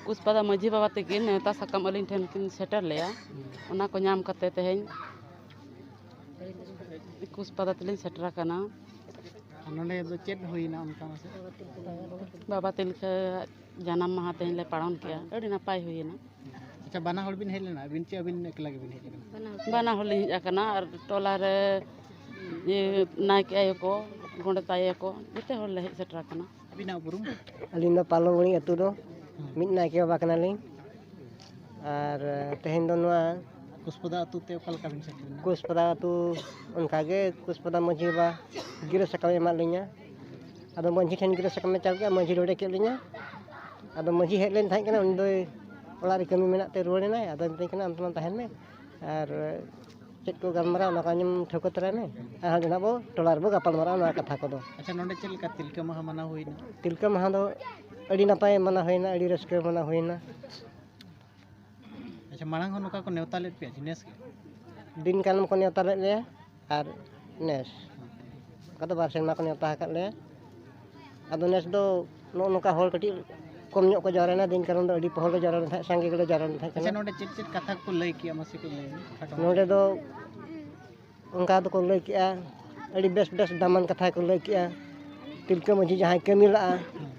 ᱠᱩᱥᱯᱟᱫᱟ ᱢᱟᱹᱡᱷᱤ ᱵᱟᱵᱟ ᱛᱟᱹᱠᱤᱱ ᱱᱮᱣᱛᱟ ᱥᱟᱠᱟᱢ ᱟᱹᱞᱤᱧ ᱴᱷᱮᱱ ᱠᱤᱱ ᱥᱮᱴᱮᱨ ᱞᱮᱜᱼᱟ, ᱚᱱᱟ ᱠᱚ ᱧᱟᱢ ᱠᱟᱛᱮ ᱛᱮᱦᱮᱧ ᱠᱩᱥᱯᱟᱫᱟ ᱛᱮᱞᱤᱧ ᱥᱮᱴᱮᱨ ᱟᱠᱟᱱᱟ᱾ ᱟᱨ ᱱᱚᱰᱮ ᱫᱚ ᱪᱮᱫ ᱦᱩᱭᱱᱟ ᱚᱱᱠᱟ ᱢᱟᱥᱮ? ᱵᱟᱵᱟ ᱛᱤᱞᱠᱟᱹ ᱡᱟᱱᱟᱢ ᱢᱟᱦᱟ ᱛᱮᱦᱮᱧ ᱞᱮ ᱯᱟᱞᱚᱱ ᱠᱮᱜᱼᱟ, ᱟᱹᱰᱤ ᱱᱟᱯᱟᱭ ᱦᱩᱭᱮᱱᱟ᱾ ᱟᱪᱪᱷᱟ, ᱵᱟᱱᱟ ᱦᱚᱲ ᱵᱤᱱ ᱦᱮᱡ ᱞᱮᱱᱟ, ᱟᱹᱵᱤᱱ ᱪᱮ ᱟᱹᱵᱤᱱ ᱮᱠᱞᱟ ᱜᱮᱵᱤᱱ ᱦᱮᱡ ᱟᱠᱟᱱᱟ? ᱵᱟᱱᱟ ᱦᱚᱲ ᱞᱤᱧ ᱦᱮᱡ ᱟᱠᱟᱱᱟ, ᱟᱨ ᱴᱚᱞᱟ ᱨᱮ ᱤᱭᱟᱹ ᱱᱟᱭᱠᱮ ᱟᱭᱳ ᱠᱚ, ᱜᱚᱰᱮᱛ ᱟᱭᱳ ᱠᱚ, ᱡᱚᱛᱚ ᱦᱚᱲ ᱞᱮ ᱦᱮᱡ ᱥᱮᱴᱮᱨ ᱟᱠᱟᱱᱟ᱾ ᱟᱹᱵᱤᱱᱟᱜ ᱩᱯᱨᱩᱢ? ᱟᱹᱞᱤᱧ ᱫᱚ ᱯᱟᱞᱚᱝ ᱜᱩᱲᱤ ᱟᱹᱛᱩ ᱫᱚ ᱢᱤᱫ ᱱᱟᱭᱠᱮ ᱵᱟᱵᱟ ᱠᱟᱱᱟᱞᱤᱧ᱾ ᱟᱨ ᱛᱮᱦᱮᱧ ᱫᱚ ᱱᱚᱣᱟ ᱠᱩᱥᱯᱟᱫᱟ ᱟᱹᱛᱩ ᱛᱮ ᱚᱠᱟ ᱞᱮᱠᱟ ᱵᱤᱱ ᱥᱮᱴᱮᱨ ᱮᱱᱟ? ᱠᱩᱥᱯᱟᱫᱟ ᱟᱹᱛᱩ ᱚᱱᱠᱟ ᱜᱮ ᱠᱩᱥᱯᱟᱫᱟ ᱢᱟᱹᱡᱷᱤ ᱵᱟᱵᱟ ᱜᱤᱨᱟᱹ ᱥᱟᱠᱟᱢ ᱮᱢᱟᱫ ᱞᱤᱧᱟ᱾ ᱟᱫᱚ ᱢᱟᱹᱡᱷᱤ ᱴᱷᱮᱱ ᱜᱤᱨᱟᱹ ᱥᱟᱠᱟᱢ ᱮ ᱪᱟᱞ ᱠᱮᱫᱼᱟ, ᱢᱟᱹᱡᱷᱤ ᱱᱚᱰᱮ ᱠᱮᱫ ᱞᱤᱧᱟ᱾ ᱟᱫᱚ ᱢᱟᱹᱡᱷᱤ ᱦᱮᱡ ᱞᱮᱱ ᱛᱟᱦᱮᱸ ᱠᱟᱱᱟ, ᱩᱱᱤ ᱫᱚᱭ ᱚᱲᱟᱜ ᱨᱮ ᱠᱟᱹᱢᱤ ᱢᱮᱱᱟᱜ ᱛᱮ ᱨᱩᱣᱟᱹᱲ ᱮᱱᱟᱭ᱾ ᱟᱫᱚ ᱢᱮᱛᱟᱹᱧ ᱠᱟᱱᱟ, "ᱟᱢ ᱫᱚ ᱢᱟ ᱛᱟᱦᱮᱱ ᱢᱮ, ᱟᱨ ᱪᱮᱫ ᱠᱚ ᱜᱟᱞᱢᱟᱨᱟᱣ ᱚᱱᱟ ᱠᱚ ᱟᱸᱡᱚᱢ ᱴᱷᱟᱹᱣᱠᱟᱹ ᱛᱚᱨᱟᱭ ᱢᱮ, ᱟᱨ ᱦᱟᱸᱰᱮ ᱱᱟᱜ ᱵᱚ ᱴᱚᱞᱟ ᱨᱮᱵᱚ ᱜᱟᱯᱟᱞ ᱢᱟᱨᱟᱣᱟ ᱱᱚᱣᱟ ᱠᱟᱛᱷᱟ ᱠᱚᱫᱚ᱾" ᱟᱪᱪᱷᱟ, ᱱᱚᱰᱮ ᱪᱮᱫ ᱞᱮᱠᱟ ᱛᱤᱞᱠᱟᱹ ᱢᱟᱦᱟ ᱢᱟᱱᱟᱣ ᱦᱩᱭᱱᱟ? ᱛᱤᱞᱠᱟᱹ ᱢᱟᱦᱟ ᱫᱚ ᱟᱹᱰᱤ ᱱᱟᱯᱟᱭ ᱢᱟᱱᱟᱣ ᱦᱩᱭᱱᱟ, ᱟᱹᱰᱤ ᱨᱟᱹᱥᱠᱟᱹ ᱢᱟᱱᱟᱣ ᱦᱩᱭᱱᱟ᱾ ᱟᱪᱪᱷᱟ, ᱢᱟᱲᱟᱝ ᱦᱚᱸ ᱱᱚᱝᱠᱟ ᱠᱚ ᱱᱮᱣᱛᱟ ᱞᱮᱫ ᱯᱮᱭᱟ ᱡᱮ ᱱᱮᱥ ᱜᱮ? ᱫᱤᱱ ᱠᱟᱞᱚᱢ ᱠᱚ ᱱᱮᱣᱛᱟ ᱞᱮᱫ ᱞᱮᱭᱟ, ᱟᱨ ᱱᱮᱥ ᱚᱱᱠᱟ ᱫᱚ ᱵᱟᱨ ᱥᱮᱨᱢᱟ ᱠᱚ ᱱᱮᱣᱛᱟ ᱟᱠᱟᱫ ᱞᱮᱭᱟ᱾ ᱟᱫᱚ ᱱᱮᱥ ᱫᱚ ᱱᱚᱜᱼᱚ ᱱᱚᱝᱠᱟ ᱦᱚᱲ ᱠᱟᱹᱴᱤᱡ ᱠᱚᱢ ᱧᱚᱜ ᱠᱚ ᱡᱟᱣᱨᱟᱭᱮᱱᱟ᱾ ᱫᱤᱱ ᱠᱟᱞᱚᱢ ᱫᱚ ᱟᱹᱰᱤ ᱯᱚᱦᱚᱞ ᱞᱮ ᱡᱟᱣᱨᱟ ᱞᱮᱱ ᱛᱟᱦᱮᱸᱫ, ᱥᱟᱸᱜᱮ ᱜᱮᱞᱮ ᱡᱟᱣᱨᱟ ᱞᱮᱱ ᱛᱟᱦᱮᱸᱫ ᱟᱪᱪᱷᱟ, ᱠᱟᱱᱟ᱾ ᱱᱚᱰᱮ ᱪᱮᱫ ᱪᱮᱫ ᱠᱟᱛᱷᱟ ᱠᱚ ᱞᱟᱹᱭ ᱠᱮᱜᱼᱟ, ᱢᱟᱥᱮ ᱠᱟᱹᱡ ᱞᱟᱹᱭ ᱢᱮ, ᱠᱷᱟᱴᱚ ᱢᱟᱪᱷᱟ᱾ ᱱᱚᱰᱮ ᱫᱚ ᱚᱱᱠᱟ ᱫᱚᱠᱚ ᱞᱟᱹᱭ ᱠᱮᱜᱼᱟ, ᱟᱹᱰᱤ ᱵᱮᱥ ᱵᱮᱥ ᱫᱟᱢᱟᱱ ᱠᱟᱛᱷᱟ ᱠᱚ ᱞᱟᱹᱭ ᱠᱮᱜᱼᱟ᱾ ᱛᱤᱞᱠᱟᱹ ᱢᱟᱹᱡᱷᱤ ᱡᱟᱦᱟᱸᱭ ᱠᱟᱹᱢᱤ ᱞᱟᱜᱼᱟ, ᱦᱩᱸ᱾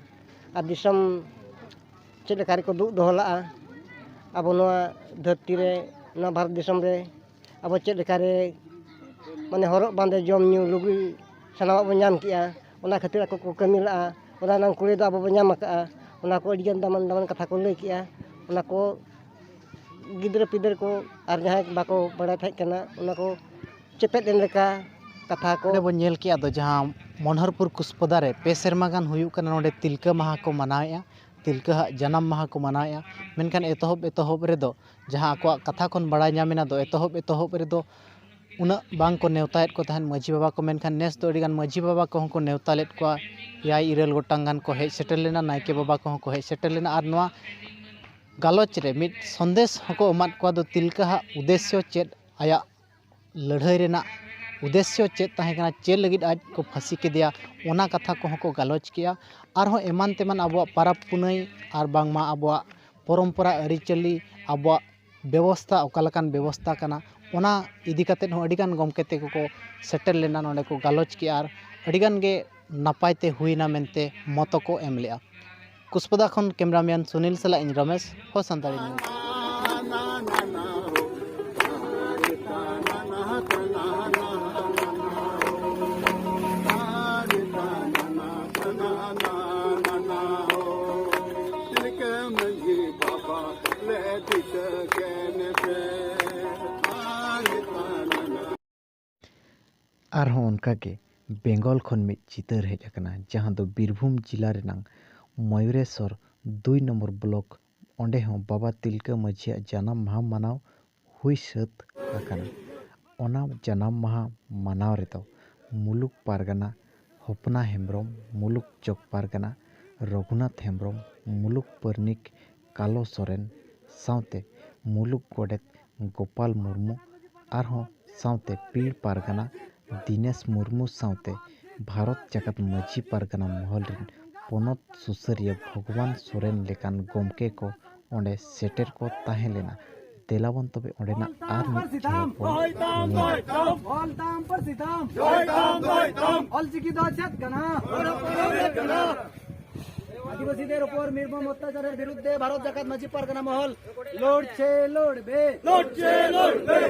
ᱟᱨ ᱫᱤᱥᱚᱢ ᱪᱮᱫ ᱞᱮᱠᱟ ᱨᱮᱠᱚ ᱫᱩᱜ ᱫᱚᱦᱚ ᱞᱟᱜᱼᱟ, ᱟᱵᱚ ᱱᱚᱣᱟ ᱫᱷᱟᱹᱨᱛᱤ ᱨᱮ, ᱱᱚᱣᱟ ᱵᱷᱟᱨᱚᱛ ᱫᱤᱥᱚᱢ ᱨᱮ ᱟᱵᱚ ᱪᱮᱫ ᱞᱮᱠᱟ ᱨᱮ, ᱢᱟᱱᱮ, ᱦᱚᱨᱚᱜ ᱵᱟᱸᱫᱮ, ᱡᱚᱢ ᱧᱩ, ᱞᱩᱜᱽᱲᱤ, ᱥᱟᱱᱟᱢᱟᱜ ᱵᱚᱱ ᱧᱟᱢ ᱠᱮᱜᱼᱟ᱾ ᱚᱱᱟ ᱠᱷᱟᱹᱛᱤᱨ ᱟᱠᱚ ᱠᱚ ᱠᱟᱹᱢᱤ ᱞᱟᱜᱼᱟ, ᱚᱱᱟ ᱨᱮᱱᱟᱜ ᱠᱩᱲᱟᱹᱭ ᱫᱚ ᱟᱵᱚ ᱵᱚᱱ ᱧᱟᱢ ᱟᱠᱟᱜᱼᱟ᱾ ᱚᱱᱟ ᱠᱚ ᱟᱹᱰᱤᱜᱟᱱ ᱫᱟᱢᱟᱱ ᱫᱟᱢᱟᱱ ᱠᱟᱛᱷᱟ ᱠᱚ ᱞᱟᱹᱭ ᱠᱮᱜᱼᱟ᱾ ᱚᱱᱟ ᱠᱚ ᱜᱤᱫᱽᱨᱟᱹ ᱯᱤᱫᱽᱨᱟᱹ ᱠᱚ ᱟᱨ ᱡᱟᱦᱟᱸᱭ ᱵᱟᱠᱚ ᱵᱟᱲᱟᱭ ᱛᱟᱦᱮᱸ ᱠᱟᱱᱟ, ᱚᱱᱟ ᱠᱚ ᱪᱮᱯᱮᱫ ᱮᱱ ᱞᱮᱠᱟ ᱠᱟᱛᱷᱟ ᱠᱚ᱾ ᱱᱚᱰᱮ ᱵᱚᱱ ᱧᱮᱞ ᱠᱮᱜᱼᱟ ᱫᱚ, ᱡᱟᱦᱟᱸ ᱢᱚᱱᱦᱚᱨᱯᱩᱨ ᱠᱩᱥᱯᱚᱫᱟ ᱨᱮ ᱯᱮ ᱥᱮᱨᱢᱟ ᱜᱟᱱ ᱦᱩᱭᱩᱜ ᱠᱟᱱᱟ, ᱱᱚᱰᱮ ᱛᱤᱞᱠᱟᱹ ᱢᱟᱦᱟ ᱠᱚ ᱢᱟᱱᱟᱣᱮᱜᱼᱟ, ᱛᱤᱞᱠᱟᱹ ᱦᱟᱜ ᱡᱟᱱᱟᱢ ᱢᱟᱦᱟ ᱠᱚ ᱢᱟᱱᱟᱣᱮᱜᱼᱟ᱾ ᱢᱮᱱᱠᱷᱟᱱ ᱮᱛᱚᱦᱚᱵ ᱮᱛᱚᱦᱚᱵ ᱨᱮᱫᱚ ᱡᱟᱦᱟᱸ ᱟᱠᱚᱣᱟᱜ ᱠᱟᱛᱷᱟ ᱠᱷᱚᱱ ᱵᱟᱲᱟᱭ ᱧᱟᱢ ᱮᱱᱟ ᱫᱚ, ᱮᱛᱚᱦᱚᱵ ᱮᱛᱚᱦᱚᱵ ᱨᱮᱫᱚ ᱩᱱᱟᱹᱜ ᱵᱟᱝ ᱠᱚ ᱱᱮᱣᱛᱟᱭᱮᱫ ᱠᱚ ᱛᱟᱦᱮᱸᱫ ᱢᱟᱹᱡᱷᱤ ᱵᱟᱵᱟ ᱠᱚ, ᱢᱮᱱᱠᱷᱟᱱ ᱱᱮᱥ ᱫᱚ ᱟᱹᱰᱤᱜᱟᱱ ᱢᱟᱹᱡᱷᱤ ᱵᱟᱵᱟ ᱠᱚᱦᱚᱸ ᱠᱚ ᱱᱮᱣᱛᱟ ᱞᱮᱫ ᱠᱚᱣᱟ᱾ ᱮᱭᱟᱭ ᱤᱨᱟᱹᱞ ᱜᱚᱴᱟᱝ ᱜᱟᱱ ᱠᱚ ᱦᱮᱡ ᱥᱮᱴᱮᱨ ᱞᱮᱱᱟ, ᱱᱟᱭᱠᱮ ᱵᱟᱵᱟ ᱠᱚᱦᱚᱸ ᱠᱚ ᱦᱮᱡ ᱥᱮᱴᱮᱨ ᱞᱮᱱᱟ, ᱟᱨ ᱱᱚᱣᱟ ᱜᱟᱞᱚᱪ ᱨᱮ ᱢᱤᱫ ᱥᱚᱱᱫᱮᱥ ᱦᱚᱸᱠᱚ ᱮᱢᱟᱫ ᱠᱚᱣᱟ ᱫᱚ, ᱛᱤᱞᱠᱟᱹ ᱦᱟᱜ ᱩᱫᱽᱫᱮᱥᱥᱚ ᱪᱮᱫ, ᱟᱭᱟᱜ ᱞᱟᱹᱲᱦᱟᱹᱭ ᱨᱮᱱᱟᱜ ᱩᱫᱽᱫᱮᱥᱥᱚ ᱪᱮᱫ ᱛᱟᱦᱮᱸ ᱠᱟᱱᱟ, ᱪᱮᱫ ᱞᱟᱹᱜᱤᱫ ᱟᱡ ᱠᱚ ᱯᱷᱟᱹᱥᱤ ᱠᱮᱫᱮᱭᱟ, ᱚᱱᱟ ᱠᱟᱛᱷᱟ ᱠᱚᱦᱚᱸ ᱠᱚ ᱜᱟᱞᱚᱪ ᱠᱮᱜᱼᱟ᱾ ᱟᱨᱦᱚᱸ ᱮᱢᱟᱱ ᱛᱮᱢᱟᱱ ᱟᱵᱚᱣᱟᱜ ᱯᱚᱨᱚᱵᱽ ᱯᱩᱱᱟᱹᱭ ᱟᱨ ᱵᱟᱝᱢᱟ ᱟᱵᱚᱣᱟᱜ ᱯᱚᱨᱚᱢᱯᱚᱨᱟ ᱟᱹᱨᱤᱪᱟᱹᱞᱤ, ᱟᱵᱚᱣᱟᱜ ᱵᱮᱵᱚᱥᱛᱷᱟ ᱚᱠᱟ ᱞᱮᱠᱟᱱ ᱵᱮᱵᱚᱥᱛᱷᱟ ᱠᱟᱱᱟ, ᱚᱱᱟ ᱤᱫᱤ ᱠᱟᱛᱮᱫ ᱦᱚᱸ ᱟᱹᱰᱤᱜᱟᱱ ᱜᱚᱢᱠᱮ ᱛᱮᱠᱚ ᱠᱚ ᱥᱮᱴᱮᱨ ᱞᱮᱱᱟ, ᱱᱚᱰᱮ ᱠᱚ ᱜᱟᱞᱚᱪ ᱠᱮᱜᱼᱟ ᱟᱨ ᱟᱹᱰᱤᱜᱟᱱ ᱜᱮ ᱱᱟᱯᱟᱭ ᱛᱮ ᱦᱩᱭᱱᱟ ᱢᱮᱱᱛᱮ ᱢᱚᱛᱚ ᱠᱚ ᱮᱢ ᱞᱮᱜᱼᱟ᱾ ᱠᱩᱥᱯᱚᱫᱟ ᱠᱷᱚᱱ cameraman ᱥᱩᱱᱤᱞ ᱥᱟᱞᱟᱜ ᱤᱧ ᱨᱚᱢᱮᱥ, ᱦᱚ ᱥᱟᱱᱛᱟᱲᱤ news᱾ ᱟᱨᱦᱚᱸ ᱚᱱᱠᱟᱜᱮ ᱵᱮᱝᱜᱚᱞ ᱠᱷᱚᱱ ᱢᱤᱫ ᱪᱤᱛᱟᱹᱨ ᱦᱮᱡ ᱟᱠᱟᱱᱟ, ᱡᱟᱦᱟᱸ ᱫᱚ ᱵᱤᱨᱵᱷᱩᱢ ᱡᱮᱞᱟ ᱨᱮᱱᱟᱝ ᱢᱚᱭᱩᱨᱮᱥᱚᱨ ᱫᱩᱭ ᱱᱚᱢᱵᱚᱨ block, ᱚᱸᱰᱮ ᱦᱚᱸ ᱵᱟᱵᱟ ᱛᱤᱞᱠᱟᱹ ᱢᱟᱹᱡᱷᱤᱭᱟᱜ ᱡᱟᱱᱟᱢ ᱢᱟᱦᱟ ᱢᱟᱱᱟᱣ ᱦᱩᱭ ᱥᱟᱹᱛ ᱟᱠᱟᱱᱟ᱾ ᱚᱱᱟ ᱡᱟᱱᱟᱢ ᱢᱟᱦᱟ ᱢᱟᱱᱟᱣ ᱨᱮᱫᱚ ᱢᱩᱞᱩᱠ ᱯᱟᱨᱜᱟᱱᱟ ᱦᱚᱯᱱᱟ ᱦᱮᱢᱵᱨᱚᱢ, ᱢᱩᱞᱩᱠ ᱡᱚᱜᱽ ᱯᱟᱨᱜᱟᱱᱟ ᱨᱚᱜᱷᱩᱱᱟᱛᱷ ᱦᱮᱢᱵᱨᱚᱢ, ᱢᱩᱞᱩᱠ ᱯᱟᱨᱟᱱᱤᱠ ᱠᱟᱞᱚ ᱥᱚᱨᱮᱱ ᱥᱟᱶᱛᱮ ᱢᱩᱞᱩᱠ ᱜᱚᱰᱮᱛ ᱜᱳᱯᱟᱞ ᱢᱩᱨᱢᱩ ᱟᱨᱦᱚᱸ ᱥᱟᱶᱛᱮ ᱯᱤᱲ ᱯᱟᱨᱜᱟᱱᱟ ᱫᱤᱱᱮᱥ ᱢᱩᱨᱢᱩ ᱥᱟᱶᱛᱮ ᱵᱷᱟᱨᱚᱛ ᱡᱟᱠᱟᱛ ᱢᱟᱹᱡᱷᱤ ᱯᱟᱨᱜᱟᱱᱟ ᱢᱚᱦᱚᱞ ᱨᱤᱱ ᱯᱚᱱᱚᱛ ᱥᱩᱥᱟᱹᱨᱤᱭᱟᱹ ᱵᱷᱚᱜᱽᱣᱟᱱ ᱥᱚᱨᱮᱱ ᱞᱮᱠᱟᱱ ᱜᱚᱢᱠᱮ ᱠᱚ ᱚᱸᱰᱮ ᱥᱮᱴᱮᱨ ᱠᱚ ᱛᱟᱦᱮᱸ ᱞᱮᱱᱟ᱾ ᱫᱮᱞᱟᱵᱚᱱ ᱛᱚᱵᱮ ᱚᱸᱰᱮᱱᱟᱜ ᱟᱨ ᱢᱤᱫ ᱡᱷᱟᱲ ᱵᱚᱱ ᱧᱮᱞ᱾ ᱚᱞ ᱛᱟᱢ ᱯᱟᱹᱨᱥᱤ ᱛᱟᱢ᱾ ᱚᱞ ᱪᱤᱠᱤ ᱫᱚ ᱪᱮᱫ ᱠᱟᱱᱟ? ᱟᱹᱫᱤᱵᱟᱹᱥᱤ ᱫᱮᱨ ᱩᱯᱚᱨ ᱱᱤᱨᱢᱚᱢ ᱚᱛᱛᱟᱪᱟᱨᱮᱨ ᱵᱤᱨᱩᱫᱽᱫᱷᱮ ᱵᱷᱟᱨᱚᱛ ᱡᱟᱠᱟᱛ ᱢᱟᱹᱡᱷᱤ ᱯᱟᱨᱜᱟᱱᱟ ᱢᱚᱦᱚᱞ ᱞᱚᱲᱪᱷᱮ ᱞᱚᱲᱵᱮ᱾ ᱞᱚᱲᱪᱷᱮ ᱞᱚᱲᱵᱮ᱾